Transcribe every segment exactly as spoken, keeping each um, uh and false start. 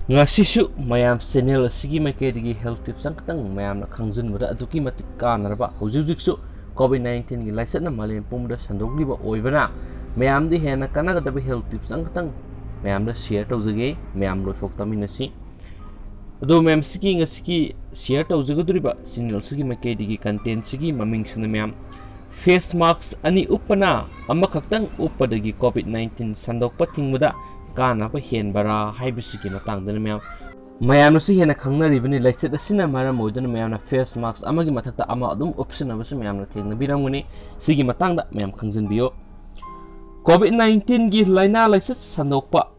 ꯉꯁꯤꯁꯨ ꯃꯌꯥꯝ channel ꯑꯁꯤꯒꯤ ꯃꯥꯏꯀꯩꯗꯒꯤ health tips ꯑꯃꯈꯛꯇꯪ ꯃꯌꯥꯝꯅ ꯈꯪꯖꯤꯟꯕꯗ ꯑꯗꯨꯛꯀꯤ ꯃꯇꯤꯛ ꯀꯥꯟꯅꯔꯕ, ꯍꯧꯖꯤꯛ ꯍꯧꯖꯤꯛꯁꯨ COVID nineteenꯒꯤ ꯂꯥꯏꯆꯠꯅ ꯃꯥꯂꯦꯝ ꯄꯨꯝꯕꯗ ꯁꯟꯗꯣꯛꯂꯤꯕ ꯑꯣꯏꯕꯅ, ꯃꯌꯥꯝꯗ ꯍꯦꯟꯅ ꯀꯥꯟꯅꯒꯗꯕ health tips ꯑꯃꯈꯛꯇꯪ ꯃꯌꯥꯝꯗ share ꯇꯧꯖꯒꯦ꯫ ꯃꯌꯥꯝ ꯂꯣꯏꯐꯥꯎ ꯇꯥꯃꯤꯟꯅꯁꯤ꯫ ꯑꯗꯣ ꯃꯌꯥꯝ, ꯁꯤꯒꯤ ꯉꯁꯤꯒꯤ share ꯇꯧꯖꯒꯗꯧꯔꯤꯕ channel ꯑꯁꯤꯒꯤ ꯃꯥꯏꯀꯩꯗꯒꯤ content ꯁꯤꯒꯤ ꯃꯃꯤꯡꯁꯤꯅ ꯃꯌꯥꯝ face mask ꯑꯅꯤ ꯎꯞꯄꯅ ꯑꯃꯈꯛꯇꯪ ꯎꯞꯄꯗꯒꯤ COVID nineteen ꯁꯟꯗꯣꯛꯄ ꯊꯤꯡꯕꯗ ꯀꯥꯟꯅꯕ ꯍꯦꯟꯕꯔꯥ ꯍꯥꯏꯕꯁꯤꯒꯤ ꯃꯇꯥꯡꯗꯅ ꯃꯌꯥꯝ, ꯃꯌꯥꯝꯅꯁꯨ ꯍꯦꯟꯅ ꯈꯪꯅꯔꯤꯕꯅꯤ꯫ ꯂꯥꯏꯆꯠ ꯑꯁꯤꯅ ꯃꯔꯝ ꯑꯣꯏꯗꯨꯅ ꯃꯌꯥꯝꯅ face mask ꯑꯃꯒꯤ ꯃꯊꯛꯇ ꯑꯃ ꯑꯗꯨꯝ ꯎꯞꯁꯤꯟꯅꯕꯁꯨ ꯃꯌꯥꯝꯅ ꯊꯦꯡꯅꯕꯤꯔꯝꯒꯅꯤ꯫ ꯁꯤꯒꯤ ꯃꯇꯥꯡꯗ ꯃꯌꯥꯝ ꯈꯪꯖꯤꯟꯕꯤꯌꯨ꯫ COVID nineteenꯒꯤ ꯂꯥꯏꯅꯥ ꯂꯥꯏꯆꯠ ꯁꯟꯗꯣꯛꯄ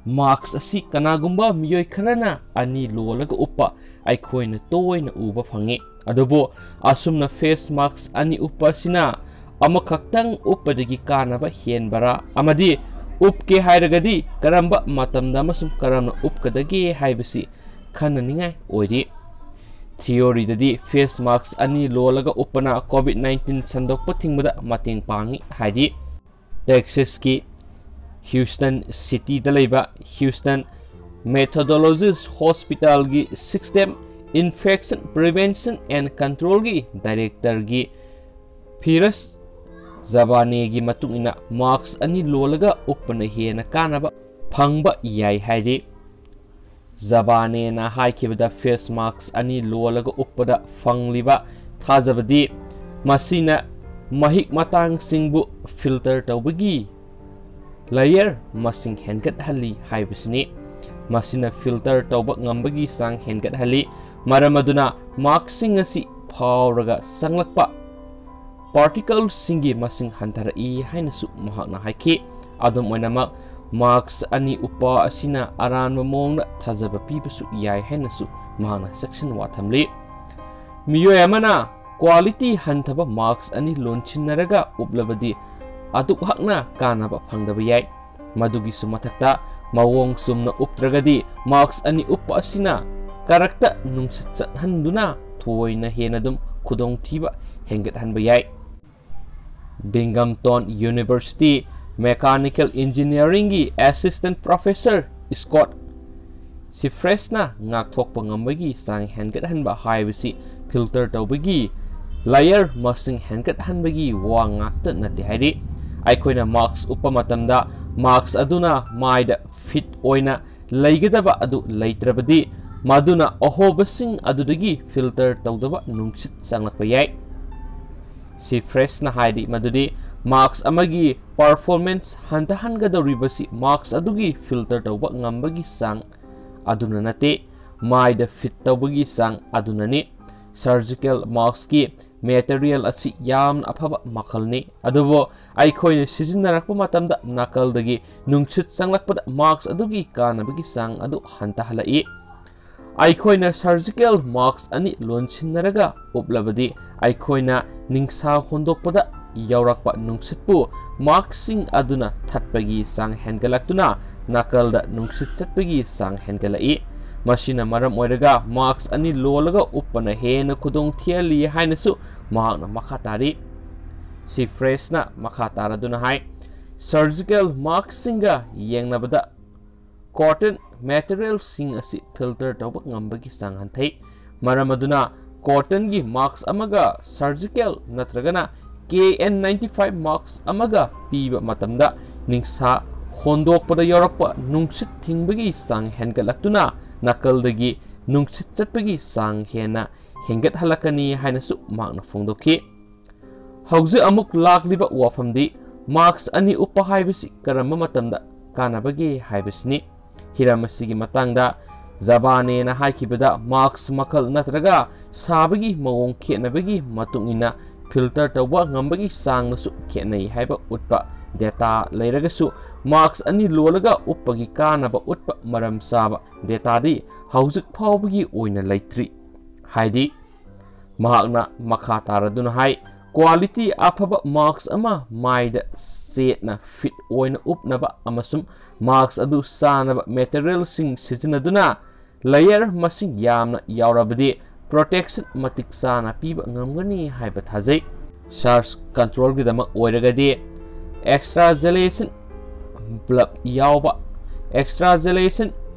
mask ꯑꯁꯤ ꯀꯅꯥꯒꯨꯝꯕ ꯃꯤꯑꯣꯏ ꯈꯔꯅ ꯑꯅꯤ ꯂꯣꯜꯂꯒ ꯎꯞꯄ ꯑꯩꯈꯣꯏꯅ ꯇꯣꯏꯅ ꯎꯕ ꯐꯪꯉꯤ꯫ ꯑꯗꯨꯕꯨ ꯑꯁꯨꯝꯅ face mask ꯑꯅꯤ ꯎꯞꯄ ꯑꯁꯤꯅ ꯑꯃꯈꯛꯇꯪ ꯎꯞꯄꯗꯒꯤ ꯀꯥꯟꯅꯕ ꯍꯦꯟꯕꯔꯥ? ꯑꯃꯗꯤ ꯎꯞꯀꯦ ꯍꯥꯏꯔꯒꯗꯤ ꯀꯔꯝꯕ ꯃꯇꯝꯗ ꯑꯃꯁꯨꯡ ꯀꯔꯝꯅ ꯎꯞꯀꯗꯒꯦ ꯍꯥꯏꯕꯁꯤ ꯈꯟꯅꯅꯤꯡꯉꯥꯏ ꯑꯣꯏꯔꯤ꯫ Theoryꯗꯗꯤ face mask ꯑꯅꯤ ꯂꯣꯜꯂꯒ ꯎꯞꯄꯅ COVID nineteen ꯁꯟꯗꯣꯛꯄ ꯊꯤꯡꯕꯗ ꯃꯇꯦꯡ ꯄꯥꯡꯉꯤ ꯍꯥꯏꯔꯤ꯫ Texasꯀꯤ Houston Cityꯗ ꯂꯩꯕ Houston Methodist Hospitalꯒꯤ System Infection Prevention and Controlꯒꯤ directorꯒꯤ ꯐꯤꯔꯁ ꯖꯕꯥꯅꯦꯒꯤ ꯃꯇꯨꯡ ꯏꯟꯅ, mask ꯑꯅꯤ ꯂꯣꯜꯂꯒ ꯎꯞꯄꯅ ꯍꯦꯟꯅ ꯀꯥꯟꯅꯕ ꯐꯪꯕ ꯌꯥꯏ ꯍꯥꯏꯔꯤ꯫ ꯖꯕꯥꯅꯦꯅ ꯍꯥꯏꯈꯤꯕꯗ, face mask ꯑꯅꯤ ꯂꯣꯜꯂꯒ ꯎꯞꯄꯗ ꯐꯪꯂꯤꯕ ꯊꯥꯖꯕꯗꯤ ꯃꯁꯤꯅ ꯃꯍꯤꯛ ꯃꯇꯥꯡꯁꯤꯡꯕꯨ filter ꯇꯧꯕꯒꯤ layer ꯃꯁꯤꯡ ꯍꯦꯟꯒꯠꯍꯜꯂꯤ ꯍꯥꯏꯕꯁꯤꯅꯤ꯫ ꯃꯁꯤꯅ filter ꯇꯧꯕ ꯉꯝꯕꯒꯤ ꯆꯥꯡ ꯍꯦꯟꯒꯠꯍꯜꯂꯤ, ꯃꯔꯝ ꯑꯗꯨꯅ maskꯁꯤꯡ ꯑꯁꯤ ꯐꯥꯎꯔꯒ ꯆꯪꯂꯛꯄ particleꯁꯤꯡꯒꯤ ꯃꯁꯤꯡ ꯍꯟꯊꯔꯛꯏ ꯍꯥꯏꯅꯁꯨ ꯃꯍꯥꯛꯅ ꯍꯥꯏꯈꯤ꯫ ꯑꯗꯨꯝ ꯑꯣꯏꯅꯃꯛ, mask ꯑꯅꯤ ꯎꯞꯄ ꯑꯁꯤꯅ ꯑꯔꯥꯟꯕ ꯃꯑꯣꯡꯗ ꯊꯥꯖꯕ ꯄꯤꯕꯁꯨ ꯌꯥꯏ ꯍꯥꯏꯅꯁꯨ ꯃꯍꯥꯛꯅ ꯆꯦꯛꯁꯤꯟ ꯋꯥ ꯊꯝꯂꯤ꯫ ꯃꯤꯑꯣꯏ ꯑꯃꯅ quality ꯍꯟꯊꯕ mask ꯑꯅꯤ ꯂꯣꯟꯁꯤꯟꯅꯔꯒ ꯎꯞꯂꯕꯗꯤ ꯑꯗꯨꯛ ꯍꯛꯅ ꯀꯥꯟꯅꯕ ꯐꯪꯗꯕ ꯌꯥꯏ꯫ ꯃꯗꯨꯒꯤꯁꯨ ꯃꯊꯛꯇ, ꯃꯑꯣꯡ ꯆꯨꯝꯅ ꯎꯞꯇ꯭ꯔꯒꯗꯤ mask ꯑꯅꯤ ꯎꯞꯄ ꯑꯁꯤꯅ ꯀꯔꯛꯇ ꯅꯨꯡꯁꯤꯠ ꯆꯠꯍꯟꯗꯨꯅ ꯊꯣꯏꯅ ꯍꯦꯟꯅ ꯑꯗꯨꯝ ꯈꯨꯗꯣꯡꯊꯤꯕ ꯍꯦꯟꯒꯠꯍꯟꯕ ꯌꯥꯏ꯫ Binghamton University Mechanical Engineeringꯒꯤ Assistant Professor Scott ꯁꯤꯐ꯭ꯔꯦꯁꯅ ꯉꯥꯛꯊꯣꯛꯄ ꯉꯝꯕꯒꯤ ꯆꯥꯡ ꯍꯦꯟꯒꯠꯍꯟꯕ ꯍꯥꯏꯕꯁꯤ ꯐꯤꯜꯇꯔ ꯇꯧꯕꯒꯤ ꯂꯦꯌꯔ ꯃꯁꯤꯡ ꯍꯦꯟꯒꯠꯍꯟꯕꯒꯤ ꯋꯥ ꯉꯥꯛꯇ ꯅꯠꯇꯦ ꯍꯥꯏꯔꯤ꯫ ꯑꯩꯈꯣꯏꯅ ꯃꯥꯛꯁ ꯎꯞꯄ ꯃꯇꯝꯗ ꯃꯥꯛꯁ ꯑꯗꯨꯅ ꯃꯥꯏꯗ ꯐꯤꯠ ꯑꯣꯏꯅ ꯂꯩꯒꯗꯕ ꯑꯗꯨ ꯂꯩꯇ꯭ꯔꯕꯗꯤ, ꯃꯗꯨꯅ ꯑꯍꯣꯕꯁꯤꯡ ꯑꯗꯨꯗꯒꯤ ꯐꯤꯜꯇꯔ ꯇꯧꯗꯕ ꯅꯨꯡꯁꯤꯠ ꯆꯪꯂꯛꯄ ꯌꯥꯏ꯫ ꯁꯤꯐ꯭ꯔꯦꯁꯅ ꯍꯥꯏꯔꯤ ꯃꯗꯨꯗꯤ ꯃꯥꯛꯁ ꯑꯃꯒꯤ ꯄꯔꯐꯣꯔꯃꯦꯟꯁ ꯍꯟꯊꯍꯟꯒꯗꯧꯔꯤꯕꯁꯤ ꯃꯥꯛꯁ ꯑꯗꯨꯒꯤ ꯐꯤꯜꯇꯔ ꯇꯧꯕ ꯉꯝꯕꯒꯤ ꯆꯥꯡ ꯑꯗꯨꯅ ꯅꯠꯇꯦ, ꯃꯥꯏꯗ ꯐꯤꯠ ꯇꯧꯕꯒꯤ ꯆꯥꯡ ꯑꯗꯨꯅꯅꯤ꯫ ꯁꯔꯖꯤꯀꯦꯜ ꯃꯥꯛꯁꯀꯤ ꯃꯦꯇꯔꯤꯌꯦꯜ ꯑꯁꯤ ꯌꯥꯝꯅ ꯑꯐꯕ ꯃꯈꯜꯅꯤ, ꯑꯗꯨꯕꯨ ꯑꯩꯈꯣꯏꯅ ꯁꯤꯖꯤꯟꯅꯔꯛꯄ ꯃꯇꯝꯗ ꯅꯥꯀꯜꯗꯒꯤ ꯅꯨꯡꯁꯤꯠ ꯆꯪꯂꯛꯄꯗ ꯃꯥꯛꯁ ꯑꯗꯨꯒꯤ ꯀꯥꯟꯅꯕꯒꯤ ꯆꯥꯡ ꯑꯗꯨ ꯍꯟꯊꯍꯜꯂꯛꯏ꯫ ꯑꯩꯈꯣꯏꯅ ꯁꯔꯖꯤꯀꯦꯜ ꯃꯥꯛꯁ ꯑꯅꯤ ꯂꯣꯟꯁꯤꯟꯅꯔꯒ ꯎꯞꯂꯕꯗꯤ, ꯑꯩꯈꯣꯏꯅ ꯅꯤꯡꯁꯥ ꯍꯣꯟꯗꯣꯛꯄꯗ ꯌꯥꯎꯔꯛꯄ ꯅꯨꯡꯁꯤꯠꯄꯨ ꯃꯥꯛꯁꯁꯤꯡ ꯑꯗꯨꯅ ꯊꯠꯄꯒꯤ ꯆꯥꯡ ꯍꯦꯟꯒꯠꯂꯛꯇꯨꯅ ꯅꯥꯀꯜꯗ ꯅꯨꯡꯁꯤꯠ ꯆꯠꯄꯒꯤ ꯆꯥꯡ ꯍꯦꯟꯒꯠꯂꯛꯏ꯫ ꯃꯁꯤꯅ ꯃꯔꯝ ꯑꯣꯏꯔꯒ ꯃꯥꯛꯁ ꯑꯅꯤ ꯂꯣꯜꯂꯒ ꯎꯞꯄꯅ ꯍꯦꯟꯅ ꯈꯨꯗꯣꯡ ꯊꯤꯍꯜꯂꯤ ꯍꯥꯏꯅꯁꯨ ꯃꯍꯥꯛꯅ ꯃꯈꯥ ꯇꯥꯔꯤ꯫ ꯁꯤꯐ꯭ꯔꯦꯁꯅ ꯃꯈꯥ ꯇꯥꯔꯗꯨꯅ ꯍꯥꯏ, ꯁꯔꯖꯤꯀꯦꯜ ꯃꯥꯛꯁꯁꯤꯡꯒ ꯌꯦꯡꯅꯕꯗ ꯀꯣꯇꯟ ꯃꯦꯇꯔꯤꯌꯦꯜꯁꯤꯡ ꯑꯁꯤ ꯐꯤꯜꯇꯔ ꯇꯧꯕ ꯉꯝꯕꯒꯤ ꯆꯥꯡ ꯍꯟꯊꯩ꯫ ꯃꯔꯝ ꯑꯗꯨꯅ ꯀꯣꯇꯟꯒꯤ ꯃꯥꯛꯁ ꯑꯃꯒ ꯁꯔꯖꯤꯀꯦꯜ ꯅꯠꯇ꯭ꯔꯒꯅ ꯀꯦ ꯑꯦꯟ ꯅꯥꯏꯟꯇꯤ ꯐꯥꯏꯚ ꯃꯥꯛꯁ ꯑꯃꯒ ꯄꯤꯕ ꯃꯇꯝꯗ ꯅꯤꯡꯁꯥ ꯍꯣꯟꯗꯣꯛꯄꯗ ꯌꯥꯎꯔꯛꯄ ꯅꯨꯡꯁꯤꯠ ꯊꯤꯡꯕꯒꯤ ꯆꯥꯡ ꯍꯦꯟꯒꯠꯂꯛꯇꯨꯅ ꯅꯥꯀꯜꯗꯒꯤ ꯅꯨꯡꯁꯤꯠ ꯆꯠꯄꯒꯤ ꯆꯥꯡ ꯍꯦꯟꯅ ꯍꯦꯟꯒꯠꯍꯜꯂꯛꯀꯅꯤ ꯍꯥꯏꯅꯁꯨ ꯃꯍꯥꯛꯅ ꯐꯣꯡꯗꯣꯛꯈꯤ꯫ ꯍꯧꯖꯤꯛ ꯑꯃꯨꯛ ꯂꯥꯛꯂꯤꯕ ꯋꯥꯐꯝꯗꯤ ꯃꯥꯛꯁ ꯑꯅꯤ ꯎꯞꯄ ꯍꯥꯏꯕꯁꯤ ꯀꯔꯝꯕ ꯃꯇꯝꯗ ꯀꯥꯟꯅꯕꯒꯦ ꯍꯥꯏꯕꯁꯤꯅꯤ꯫ ꯍꯤꯔꯝ ꯑꯁꯤꯒꯤ ꯃꯇꯥꯡꯗ ꯖꯕꯥꯅꯦꯅ ꯍꯥꯏꯈꯤꯕꯗ ꯃꯥꯛꯁ ꯃꯈꯜ ꯅꯠꯇ꯭ꯔꯒ ꯁꯥꯕꯒꯤ ꯃꯑꯣꯡ ꯈꯦꯠꯅꯕꯒꯤ ꯃꯇꯨꯡ ꯏꯟꯅ ꯐꯤꯜꯇꯔ ꯇꯧꯕ ꯉꯝꯕꯒꯤ ꯆꯥꯡꯅꯁꯨ ꯈꯦꯠꯅꯩ ꯍꯥꯏꯕ ꯎꯠꯄ ꯗꯦꯇꯥ ꯂꯩꯔꯒꯁꯨ, ꯃꯥꯛꯁ ꯑꯅꯤ ꯂꯣꯜꯂꯒ ꯎꯞꯄꯒꯤ ꯀꯥꯟꯅꯕ ꯎꯠꯄ ꯃꯔꯝ ꯆꯥꯕ ꯗꯦꯇꯥꯗꯤ ꯍꯧꯖꯤꯛ ꯐꯥꯎꯕꯒꯤ ꯑꯣꯏꯅ ꯂꯩꯇ꯭ꯔꯤ꯫ ꯍꯥꯏꯗꯤ, ꯃꯍꯥꯛꯅ ꯃꯈꯥ ꯇꯥꯔꯗꯨꯅ ꯍꯥꯏ, ꯀ꯭ꯋꯥꯂꯤꯇꯤ ꯑꯐꯕ ꯃꯥꯛꯁ ꯑꯃ ꯃꯥꯏꯗ ꯆꯦꯠꯅ ꯐꯤꯠ ꯑꯣꯏꯅ ꯎꯞꯅꯕ ꯑꯃꯁꯨꯡ ꯃꯥꯛꯁ ꯑꯗꯨ ꯆꯥꯅꯕ ꯃꯦꯇꯔꯤꯌꯦꯜꯁꯤꯡ ꯁꯤꯖꯤꯟꯅꯗꯨꯅ ꯂꯦꯌꯔ ꯃꯁꯤꯡ ꯌꯥꯝꯅ ꯌꯥꯎꯔꯕꯗꯤ ꯄ꯭ꯔꯣꯇꯦꯛꯁꯟ ꯃꯇꯤꯛ ꯆꯥꯅ ꯄꯤꯕ ꯉꯝꯒꯅꯤ ꯍꯥꯏꯕ ꯊꯥꯖꯩ꯫ ꯁꯔꯖ ꯀꯟꯇ꯭ꯔꯣꯜꯒꯤꯗꯃꯛ ꯑꯣꯏꯔꯒꯗꯤ ꯑꯦꯛꯁꯇ꯭ꯔꯥ ꯖꯦꯂꯦꯁꯟ ꯕ꯭ꯂꯕ ꯌꯥꯎꯕ, ꯑꯦꯛꯁꯇ꯭ꯔꯥ ꯖꯦꯂꯦꯁꯟ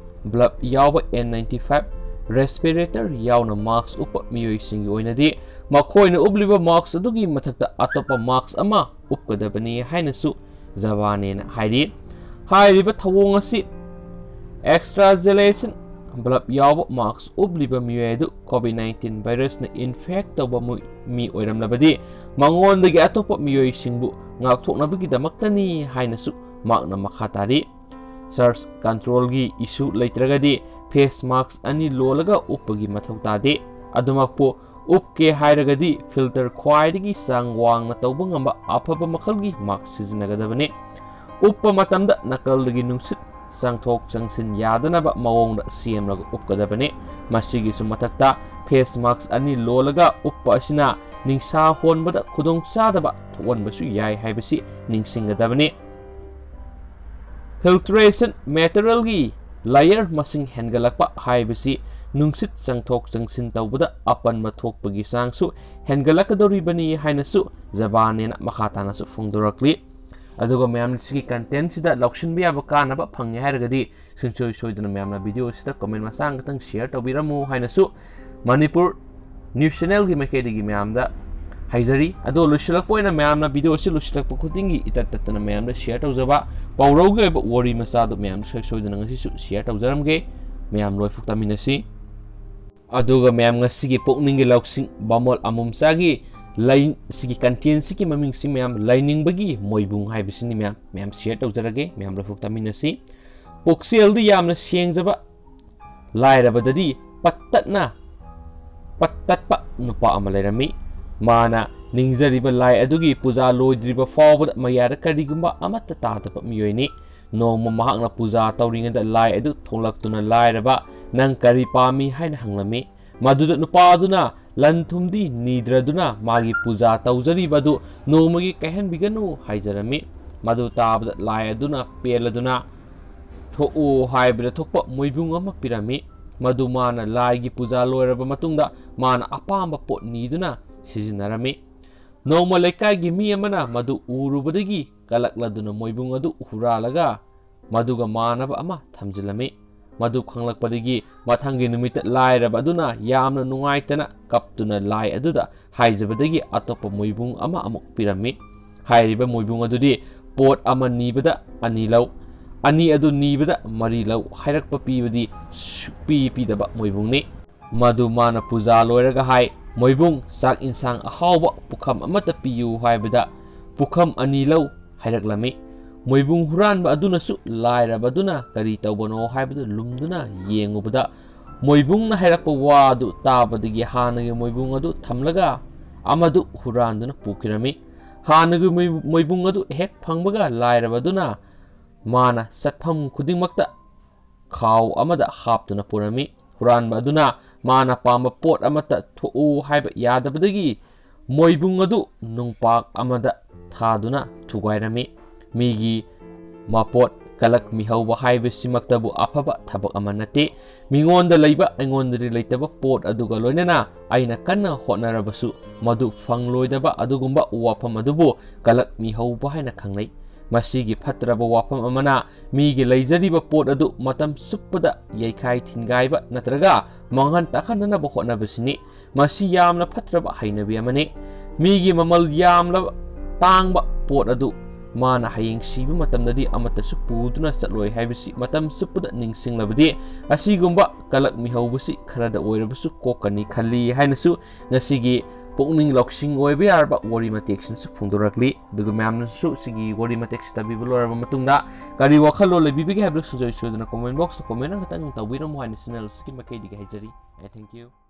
ꯕ꯭ꯂꯕ ꯌꯥꯎꯕ ꯑꯦꯟ ꯅꯥꯏꯟꯇꯤ ꯐꯥꯏꯚ, ꯔꯦꯁꯄꯤꯔꯦꯇꯔ ꯌꯥꯎꯅ ꯃꯥꯁꯛ ꯎꯞꯄ ꯃꯤꯑꯣꯏꯁꯤꯡꯒꯤ ꯑꯣꯏꯅꯗꯤ ꯃꯈꯣꯏꯅ ꯎꯞꯂꯤꯕ ꯃꯥꯁꯛ ꯑꯗꯨꯒꯤ ꯃꯊꯛꯇ ꯑꯇꯣꯞꯄ ꯃꯥꯁꯛ ꯑꯃ ꯎꯞꯀꯗꯕꯅꯤ ꯍꯥꯏꯅꯁꯨ ꯖꯕꯥꯅꯦꯅ ꯍꯥꯏꯔꯤ꯫ ꯍꯥꯏꯔꯤꯕ ꯊꯧꯑꯣꯡ ꯑꯁꯤ ꯑꯦꯛꯁꯇ꯭ꯔꯥꯖꯦꯂꯦꯁꯟ ꯕ꯭ꯂꯕ ꯌꯥꯎꯕ ꯃꯥꯁꯛ ꯎꯞꯂꯤꯕ ꯃꯤꯑꯣꯏ ꯑꯗꯨ ꯀꯣꯚꯤꯗ ꯅꯥꯏꯟꯇꯤꯟ ꯚꯥꯏꯔꯁꯅ ꯏꯟꯐꯦꯛ ꯇꯧꯕ ꯃꯨ-, ꯃꯤ ꯑꯣꯏꯔꯝꯂꯕꯗꯤ ꯃꯉꯣꯟꯗꯒꯤ ꯑꯇꯣꯞꯄ ꯃꯤꯑꯣꯏꯁꯤꯡꯕꯨ ꯉꯥꯛꯊꯣꯛꯅꯕꯒꯤꯗꯃꯛꯇꯅꯤ ꯍꯥꯏꯅꯁꯨ ꯃꯍꯥꯛꯅ ꯃꯈꯥ ꯇꯥꯔꯤ꯫ ꯁꯔꯆ ꯀꯟꯇ꯭ꯔꯣꯜꯒꯤ ꯏꯁꯨ ꯂꯩꯇ꯭ꯔꯒꯗꯤ ꯐꯦꯁ ꯃꯥꯁꯛ ꯑꯅꯤ ꯂꯣꯜꯂꯒ ꯎꯞꯄꯒꯤ ꯃꯊꯧ ꯇꯥꯗꯦ꯫ ꯑꯗꯨꯃꯛꯄꯨ ꯎꯞꯀꯦ ꯍꯥꯏꯔꯒꯗꯤ ꯐꯤꯜꯇꯔ ꯈ꯭ꯋꯥꯏꯗꯒꯤ ꯆꯥꯡ ꯋꯥꯡꯅ ꯇꯧꯕ ꯉꯝꯕ ꯑꯐꯕ ꯃꯈꯜꯒꯤ ꯃꯥꯁꯛ ꯁꯤꯖꯤꯟꯅꯒꯗꯕꯅꯤ꯫ ꯎꯞꯄ ꯃꯇꯝꯗ ꯅꯥꯀꯜꯗꯒꯤ ꯅꯨꯡꯁꯤꯠ ꯆꯪꯊꯣꯛ ꯆꯪꯁꯤꯟ ꯌꯥꯗꯅꯕ ꯃꯑꯣꯡꯗ ꯁꯦꯝꯂꯒ ꯎꯞꯀꯗꯕꯅꯤ꯫ ꯃꯁꯤꯒꯤꯁꯨ ꯃꯊꯛꯇ ꯐꯦꯁ ꯃꯥꯁꯛ ꯑꯅꯤ ꯂꯣꯜꯂꯒ ꯎꯞꯄ ꯑꯁꯤꯅ ꯅꯤꯡꯁꯥ ꯍꯣꯟꯕꯗ ꯈꯨꯗꯣꯡꯆꯥꯗꯕ ꯊꯣꯛꯍꯟꯕꯁꯨ ꯌꯥꯏ ꯍꯥꯏꯕꯁꯤ ꯅꯤꯡꯁꯤꯡꯒꯗꯕꯅꯤ꯫ ꯐꯤꯜꯇ꯭ꯔꯦꯁꯟ ꯃꯦꯇꯔꯤꯌꯦꯜꯒꯤ ꯂꯦꯌꯔ ꯃꯁꯤꯡ ꯍꯦꯟꯒꯠꯂꯛꯄ ꯍꯥꯏꯕꯁꯤ ꯅꯨꯡꯁꯤꯠ ꯆꯪꯊꯣꯛ ꯆꯪꯁꯤꯟ ꯇꯧꯕꯗ ꯑꯄꯟꯕ ꯊꯣꯛꯄꯒꯤ ꯆꯥꯡꯁꯨ ꯍꯦꯟꯒꯠꯂꯛꯀꯗꯧꯔꯤꯕꯅꯤ ꯍꯥꯏꯅꯁꯨ ꯖꯕꯥꯅꯦꯅ ꯃꯈꯥ ꯇꯥꯅꯁꯨ ꯐꯣꯡꯗꯣꯔꯛꯂꯤ꯫ ꯑꯗꯨꯒ ꯃꯌꯥꯝꯅ ꯁꯤꯒꯤ ꯀꯟꯇꯦꯟꯁꯤꯗ ꯂꯧꯁꯤꯟꯕ ꯌꯥꯕ ꯀꯥꯟꯅꯕ ꯐꯪꯉꯦ ꯍꯥꯏꯔꯒꯗꯤ ꯁꯨꯡꯁꯣꯏ ꯁꯣꯏꯗꯅ ꯃꯌꯥꯝꯅ ꯚꯤꯗꯤꯑꯣ ꯑꯁꯤꯗ ꯀꯃꯦꯟ ꯃꯆꯥ ꯑꯃꯈꯛꯇꯪ ꯁꯤꯌꯔ ꯇꯧꯕꯤꯔꯝꯃꯨ ꯍꯥꯏꯅꯁꯨ ꯃꯅꯤꯄꯨꯔ ꯅ꯭ꯌꯨꯁ ꯆꯦꯅꯦꯜꯒꯤ ꯃꯥꯏꯀꯩꯗꯒꯤ ꯃꯌꯥꯝꯗ ꯍꯥꯏꯖꯔꯤ꯫ ꯑꯗꯣ ꯂꯣꯏꯁꯤꯜꯂꯛꯄ ꯑꯣꯏꯅ ꯃꯌꯥꯝꯅ ꯚꯤꯗꯤꯑꯣ ꯑꯁꯤ ꯂꯣꯏꯁꯤꯜꯂꯛꯄ ꯈꯨꯗꯤꯡꯒꯤ ꯏꯇꯠ ꯇꯠꯇꯅ ꯃꯌꯥꯝꯗ ꯁꯤꯌꯔ ꯇꯧꯖꯕ ꯄꯥꯎꯔꯧꯒꯤ ꯑꯣꯏꯕ ꯋꯥꯔꯤ ꯃꯆꯥꯗꯨ ꯃꯌꯥꯝꯗ ꯁꯣꯏ ꯁꯣꯏꯗꯅ ꯉꯁꯤꯁꯨ ꯁꯤꯌꯔ ꯇꯧꯖꯔꯝꯒꯦ꯫ ꯃꯌꯥꯝ ꯂꯣꯏꯐꯥꯎ ꯇꯥꯃꯤꯟꯅꯁꯤ꯫ ꯑꯗꯨꯒ ꯃꯌꯥꯝ ꯉꯁꯤꯒꯤ ꯄꯨꯛꯅꯤꯡꯒꯤ ꯂꯧꯁꯤꯡ ꯕꯥꯃꯣꯜ ꯑꯃꯣꯝꯆꯥꯒꯤ ꯂꯩ-, ꯁꯤꯒꯤ ꯀꯟꯇꯦꯟꯁꯤꯒꯤ ꯃꯃꯤꯡꯁꯤ ꯃꯌꯥꯝ ꯂꯩꯅꯤꯡꯕꯒꯤ ꯃꯣꯏꯕꯨꯡ ꯍꯥꯏꯕꯁꯤꯅꯤ ꯃꯌꯥꯝ꯫ ꯃꯌꯥꯝ ꯁꯤꯌꯔ ꯇꯧꯖꯔꯒꯦ, ꯃꯌꯥꯝ ꯂꯣꯏꯐꯥꯎ ꯇꯥꯃꯤꯟꯅꯁꯤ꯫ ꯄꯨꯛꯆꯦꯜꯗꯤ ꯌꯥꯝꯅ ꯁꯦꯡꯖꯕ, ꯂꯥꯏꯔꯕꯗꯗꯤ ꯄꯠꯇꯠꯅ ꯄꯠꯇꯠꯄ ꯅꯨꯄꯥ ꯑꯃ ꯂꯩꯔꯝꯃꯤ꯫ ꯃꯥꯅ ꯅꯤꯡꯖꯔꯤꯕ ꯂꯥꯏ ꯑꯗꯨꯒꯤ ꯄꯨꯖꯥ ꯂꯣꯏꯗ꯭ꯔꯤꯕ ꯐꯥꯎꯕꯗ ꯃꯌꯥꯗ ꯀꯔꯤꯒꯨꯝꯕ ꯑꯃꯠꯇ ꯇꯥꯗꯕ ꯃꯤꯑꯣꯏꯅꯤ꯫ ꯅꯣꯡꯃ ꯃꯍꯥꯛꯅ ꯄꯨꯖꯥ ꯇꯧꯔꯤꯉꯩꯗ ꯂꯥꯏ ꯑꯗꯨ ꯊꯣꯛꯂꯛꯇꯨꯅ ꯂꯥꯏꯔꯕ, "ꯅꯪ ꯀꯔꯤ ꯄꯥꯝꯃꯤ?" ꯍꯥꯏꯅ ꯍꯪꯂꯝꯃꯤ꯫ ꯃꯗꯨꯗ ꯅꯨꯄꯥ ꯑꯗꯨꯅ ꯂꯟ ꯊꯨꯝꯗꯤ ꯅꯤꯗ꯭ꯔꯗꯨꯅ ꯃꯥꯒꯤ ꯄꯨꯖꯥ ꯇꯧꯖꯔꯤꯕ ꯑꯗꯨ ꯅꯣꯡꯃꯒꯤ ꯀꯥꯏꯍꯟꯕꯤꯒꯅꯨ ꯍꯥꯏꯖꯔꯝꯃꯤ꯫ ꯃꯗꯨ ꯇꯥꯕꯗ ꯂꯥꯏ ꯑꯗꯨꯅ ꯄꯦꯜꯂꯗꯨꯅ "ꯊꯣꯛꯎ" ꯍꯥꯏꯕꯗ ꯊꯣꯛꯄ ꯃꯣꯏꯕꯨꯡ ꯑꯃ ꯄꯤꯔꯝꯃꯤ꯫ ꯃꯗꯨ ꯃꯥꯅ ꯂꯥꯏꯒꯤ ꯄꯨꯖꯥ ꯂꯣꯏꯔꯕ ꯃꯇꯨꯡꯗ ꯃꯥꯅ ꯑꯄꯥꯝꯕ ꯄꯣꯠ ꯅꯤꯗꯨꯅ ꯁꯤꯖꯤꯟꯅꯔꯝꯃꯤ꯫ ꯅꯣꯡꯃ ꯂꯩꯀꯥꯏꯒꯤ ꯃꯤ ꯑꯃꯅ ꯃꯗꯨ ꯎꯔꯨꯕꯗꯒꯤ ꯀꯂꯛꯂꯗꯨꯅ ꯃꯣꯏꯕꯨꯡ ꯑꯗꯨ ꯍꯨꯔꯥꯜꯂꯒ ꯃꯗꯨꯒ ꯃꯥꯟꯅꯕ ꯑꯃ ꯊꯝꯖꯤꯜꯂꯝꯃꯤ꯫ ꯃꯗꯨ ꯈꯪꯂꯛꯄꯗꯒꯤ ꯃꯊꯪꯒꯤ ꯅꯨꯃꯤꯠꯇ ꯂꯥꯏꯔꯕ ꯑꯗꯨꯅ ꯌꯥꯝꯅ ꯅꯨꯡꯉꯥꯏꯇꯅ ꯀꯞꯇꯨꯅ ꯂꯥꯏ ꯑꯗꯨꯗ ꯍꯥꯏꯖꯕꯗꯒꯤ ꯑꯇꯣꯞꯄ ꯃꯣꯏꯕꯨꯡ ꯑꯃ ꯑꯃꯨꯛ ꯄꯤꯔꯝꯃꯤ꯫ ꯍꯥꯏꯔꯤꯕ ꯃꯣꯏꯕꯨꯡ ꯑꯗꯨꯗꯤ ꯄꯣꯠ ꯑꯃ ꯅꯤꯕꯗ ꯑꯅꯤ ꯂꯧ, ꯑꯅꯤ ꯑꯗꯨ ꯅꯤꯕꯗ ꯃꯔꯤ ꯂꯧ ꯍꯥꯏꯔꯛꯄ ꯄꯤꯕꯗꯤ ꯁꯨꯛꯄꯤ ꯄꯤꯗꯕ ꯃꯣꯏꯕꯨꯡꯅꯤ꯫ ꯃꯗꯨ ꯃꯥꯅ ꯄꯨꯖꯥ ꯂꯣꯏꯔꯒ ꯍꯥꯏ, "ꯃꯣꯏꯕꯨꯡ, ꯆꯥꯛ ꯏꯟꯁꯥꯡ ꯑꯍꯥꯎꯕ ꯄꯨꯈꯝ ꯑꯃꯠꯇ ꯄꯤꯌꯨ" ꯍꯥꯏꯕꯗ, "ꯄꯨꯈꯝ ꯑꯅꯤ ꯂꯧ" ꯍꯥꯏꯔꯛꯂꯝꯃꯤ꯫ ꯃꯣꯏꯕꯨꯡ ꯍꯨꯔꯥꯟꯕ ꯑꯗꯨꯅꯁꯨ ꯂꯥꯏꯔꯕ ꯑꯗꯨꯅ ꯀꯔꯤ ꯇꯧꯕꯅꯣ ꯍꯥꯏꯕꯗꯨ ꯂꯨꯝꯗꯨꯅ ꯌꯦꯡꯉꯨꯕꯗ, ꯃꯣꯏꯕꯨꯡꯅ ꯍꯥꯏꯔꯛꯄ ꯋꯥ ꯑꯗꯨ ꯇꯥꯕꯗꯒꯤ ꯍꯥꯟꯅꯒꯤ ꯃꯣꯏꯕꯨꯡ ꯑꯗꯨ ꯊꯝꯂꯒ ꯑꯃꯗꯨ ꯍꯨꯔꯥꯟꯗꯨꯅ ꯄꯨꯈꯤꯔꯝꯃꯤ꯫ ꯍꯥꯟꯅꯒꯤ ꯃꯣꯏ-, ꯃꯣꯏꯕꯨꯡ ꯑꯗꯨ ꯍꯦꯛ ꯐꯪꯕꯒ ꯂꯥꯏꯔꯕ ꯑꯗꯨꯅ ꯃꯥꯅ ꯆꯠꯐꯝ ꯈꯨꯗꯤꯡꯃꯛꯇ ꯈꯥꯎ ꯑꯃꯗ ꯍꯥꯞꯇꯨꯅ ꯄꯨꯔꯝꯃꯤ꯫ ꯍꯨꯔꯥꯟꯕ ꯑꯗꯨꯅ ꯃꯥꯅ ꯄꯥꯝꯕ ꯄꯣꯠ ꯑꯃꯠꯇ ꯊꯣꯛꯎ ꯍꯥꯏꯕ ꯌꯥꯗꯕꯗꯒꯤ ꯃꯣꯏꯕꯨꯡ ꯑꯗꯨ ꯅꯨꯡꯄꯥꯛ ꯑꯃꯗ ꯊꯥꯗꯨꯅ ꯊꯨꯒꯥꯏꯔꯝꯃꯤ꯫ ꯃꯤꯒꯤ ꯃꯄꯣꯠ ꯀꯂꯛ ꯃꯤꯍꯧꯕ ꯍꯥꯏꯕꯁꯤꯃꯛꯇꯕꯨ ꯑꯐꯕ ꯊꯕꯛ ꯑꯃ ꯅꯠꯇꯦ꯫ ꯃꯤꯉꯣꯟꯗ ꯂꯩꯕ ꯑꯩꯉꯣꯟꯗꯗꯤ ꯂꯩꯇꯕ ꯄꯣꯠ ꯑꯗꯨꯒ ꯂꯣꯏꯅꯅ ꯑꯩꯅ ꯀꯟꯅ ꯍꯣꯠꯅꯔꯕꯁꯨ ꯃꯗꯨ ꯐꯪꯂꯣꯏꯗꯕ ꯑꯗꯨꯒꯨꯝꯕ ꯋꯥꯐꯝ ꯑꯗꯨꯕꯨ ꯀꯂꯛ ꯃꯤꯍꯧꯕ ꯍꯥꯏꯅ ꯈꯪꯅꯩ꯫ ꯃꯁꯤꯒꯤ ꯐꯠꯇ꯭ꯔꯕ ꯋꯥꯐꯝ ꯑꯃꯅ ꯃꯤꯒꯤ ꯂꯩꯖꯔꯤꯕ ꯄꯣꯠ ꯑꯗꯨ ꯃꯇꯝ ꯆꯨꯞꯄꯗ ꯌꯩꯈꯥꯏ ꯊꯤꯟꯒꯥꯏꯕ ꯅꯠꯇ꯭ꯔꯒ ꯃꯥꯡꯍꯟ ꯇꯥꯛꯍꯟꯅꯅꯕ ꯍꯣꯠꯅꯕꯁꯤꯅꯤ꯫ ꯃꯁꯤ ꯌꯥꯝꯅ ꯐꯠꯇ꯭ꯔꯕ ꯍꯩꯅꯕꯤ ꯑꯃꯅꯤ꯫ ꯃꯤꯒꯤ ꯃꯃꯜ ꯌꯥꯝꯂꯕ ꯇꯥꯡꯕ ꯄꯣꯠ ꯑꯗꯨ ꯃꯥꯅ ꯍꯌꯦꯡ ꯁꯤꯕ ꯃꯇꯝꯗꯗꯤ ꯑꯃꯠꯇꯁꯨ ꯄꯨꯗꯨꯅ ꯆꯠꯂꯣꯏ ꯍꯥꯏꯕꯁꯤ ꯃꯇꯝ ꯆꯨꯞꯄꯗ ꯅꯤꯡꯁꯤꯡꯂꯕꯗꯤ ꯑꯁꯤꯒꯨꯝꯕ ꯀꯂꯛ ꯃꯤꯍꯧꯕꯁꯤ ꯈꯔꯗ ꯑꯣꯏꯔꯕꯁꯨ ꯀꯣꯛꯀꯅꯤ ꯈꯜꯂꯤ ꯍꯥꯏꯅꯁꯨ ꯉꯁꯤꯒꯤ ꯄꯨꯛꯅꯤꯡ ꯂꯧꯁꯤꯡ ꯑꯣꯏꯕ ꯌꯥꯔꯕ ꯋꯥꯔꯤ ꯃꯇꯦꯛꯁꯤꯅꯁꯨ ꯐꯣꯡꯗꯣꯔꯛꯂꯤ꯫ ꯑꯗꯨꯒ ꯃꯌꯥꯝꯅꯁꯨ ꯁꯤꯒꯤ ꯋꯥꯔꯤ ꯃꯇꯦꯛꯁꯤ ꯇꯥꯕꯤꯕ ꯂꯣꯏꯔꯕ ꯃꯇꯨꯡꯗ ꯀꯔꯤ ꯋꯥꯈꯜꯂꯣꯟ ꯂꯩꯕꯤꯕꯒꯦ ꯍꯥꯏꯕꯗꯨ ꯁꯨꯡꯁꯣꯏ ꯁꯣꯏꯗꯅ comment box ꯇ comment ꯑꯃꯇꯪ ꯇꯧꯕꯤꯔꯝꯃꯨ ꯍꯥꯏꯅ channel ꯑꯁꯤꯒꯤ ꯃꯥꯏꯀꯩꯗꯒꯤ ꯍꯥꯏꯖꯔꯤ꯫ And thank you꯫